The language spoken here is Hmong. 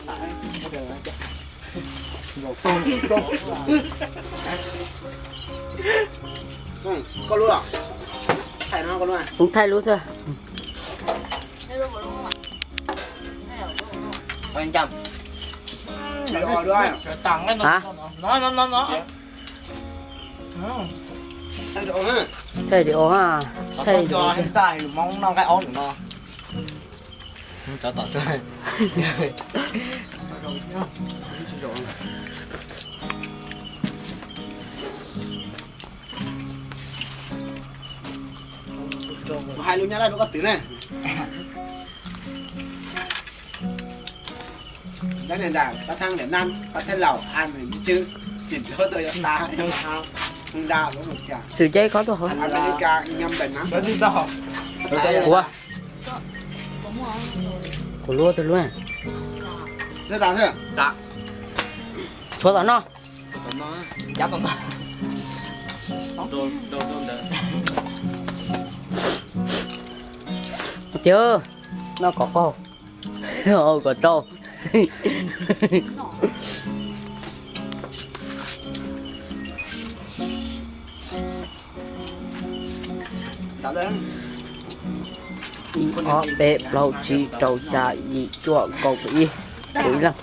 Koj lub los? Thaij no koj lub. Kuv thaij lub xwb. Hả? Thaij video ha. Thaij video. Kuv hais lus Nyab Laj rau koj twv ne. Dab neeg nram pab thab nram nab pab thab laus a nws ntsw xim dlhab tau yog tas nda lub nus cas. Xwm ceb khob tuaj hauv. Amelikas nyam npem na. Ua. Kuv luab tug luab. Tshuav tom no. Tiag, noj kom qaug, kom rau. Ib ob peb plaub tsib rau xya yim cuaj kaum ib. Kuv ib leeg.